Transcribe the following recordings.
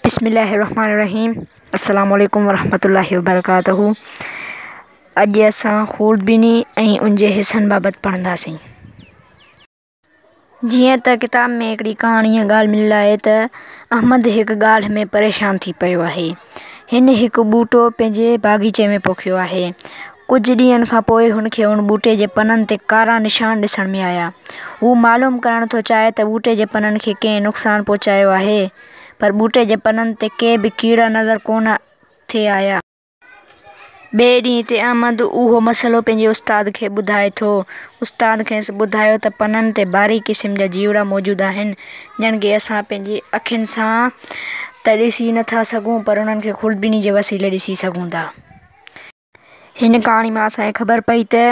بسم الله الرحمن الرحيم. السلام عليڪم ورحمة الله وبرڪاته. اڄ اسان خوردبيني ۽ ان جي حصن بابت پڙهنداسين. جيئن ته ڪتاب ۾ هڪڙي ڪهاڻي يا ڳالهه مليل آهي ته احمد هڪ ڳالهه ۾ پريشان ٿي پيو آهي. هن هڪ ٻوٽو پنهنجي باغيچي ۾ پوکيو آهي. ڪجهه ڏينهن کان پوء هن کي ان ٻوٽي جي پنن تي ڪارا نشان ڏسڻ ۾ آيا. هو معلوم ڪرڻ ٿو چاهي ته ٻوٽي جي پنن کي ڪنهن نقصان پهچايو آهي، پر ٻوٽي جي پنن تي ڪي به ڪيڙا نظر ڪونه ٿي آيا. ٻئي ڏينهن تي احمد اهو مسئلو پنهنجي استاد کي ٻڌائي ٿو. استاد کيس ٻڌايو ته پنن تي باريڪ قسم جا جيوڙا موجود آهن، جن کي اسان پنهنجي اکين سان ته ڏسي نه ٿا سگهون، پر انهن کي خوردبيني جي وسيلي ڏسي سگهون ٿا. هن ڪهاڻي مان اسان کي خبر پئي ته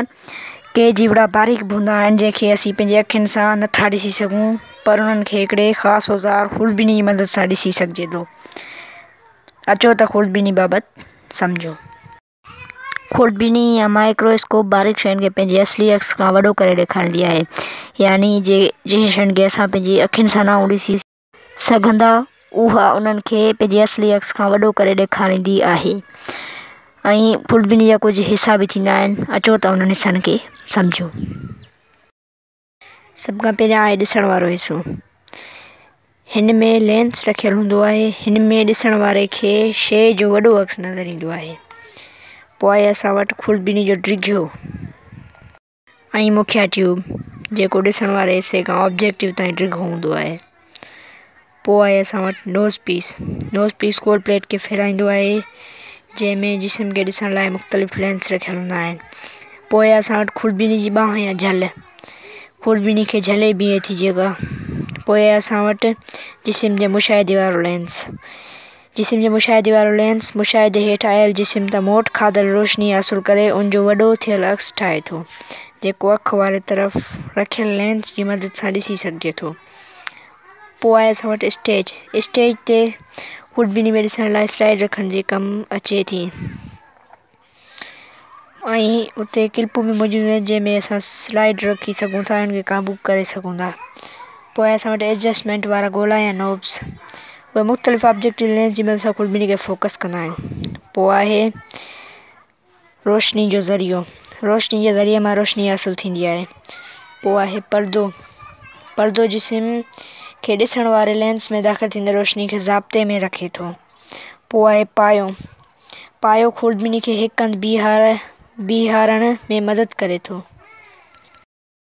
ڪي جيوڙا باريڪ به هوندا آهن، جنهن کي اسين پنهنجي اکين سان نٿا ڏسي سگهون، پر انهن کي هڪڙي خاص اوزار خوردبيني جي مدد سان ڏسي سگهجي ٿو. اچو ته خوردبيني بابت سمجهون. خوردبيني يا مائڪرو اسڪوپ باريڪ شين کي پنهنجي اصلي عڪس کان وڏو ڪري ڏيکاريندي آهي، يعني جنهن شين کي اسان پنهنجي اکين سان ناهيون ڏسي سگهندا، اها انهن کي پنهنجي اصلي عڪس کان وڏو ڪري ڏيکاريندي آهي. ۽ خوردبيني جا ڪجهه حصا به ٿيندا آهن. اچو ته انهن حصن کي سمجهون. سڀ کان پهريان آهي ڏسڻ وارو حصو. هن ۾ لينس رکيل هوندو آهي. هن ۾ ڏسڻ واري کي شيء جو وڏو عڪس نظر ايندو آهي. پوء آهي اسان وٽ خوردبيني جو ڊگهو ۽ مکيه ٽيوب، جيڪو ڏسڻ واري حصي کان آبجيڪٽو تائين ڊگهو هوندو آهي. پوء آهي اسان وٽ نوز پيس. نوز پيس گول پليٽ کي ڦيرائيندو آهي، جنهن ۾ جسم کي ڏسڻ لاء مختلف لينس رکيل هوندا آهن. پوء آهي اسان وٽ خوردبيني جي ٻانهن يا جهل، خوردبيني کي جهلي بيهي ٿي جيڪا. پوء آهي اسان وٽ جسم جي مشاهدي وارو لينس. جسم جي مشاهدي وارو لينس مشاهدي هيٺ آيل جسم تان موٽ کاڌل روشني حاصل ڪري ان جو وڏو ٿيل عڪس ٺاهي ٿو، جيڪو اک واري طرف رکيل لينس جي مدد سان ڏسي سگهجي ٿو. پوء آهي اسان وٽ اسٽيج. اسٽيج تي خوردبيني ۾ ڏسڻ لاء سلائيڊ رکڻ جي ڪم اچي ٿي ۽ اتي ڪلپون به موجود آهن، جنهن ۾ اسان سلائيڊ رکي سگهون ٿا ۽ ان کي قابو ڪري سگهون ٿا. پوء اسان وٽ ايڊجسٽمينٽ وارا گولا يا نوبس، اهي مختلف آبجيڪٽو لينس جي مدد سان خوردبيني کي فوڪس ڪندا آهن. پوء آهي روشني جو ذريعو. روشني جي ذريعي مان روشني حاصل ٿيندي آهي. پوء آهي پردو. پردو جسم کي ڏسڻ واري لينس ۾ داخل ٿيندڙ روشني کي ضابطي ۾ رکي ٿو. پوء آهي پايو. پايو خوردبيني کي هڪ هنڌ بيهارڻ ۾ مدد ڪري ٿو.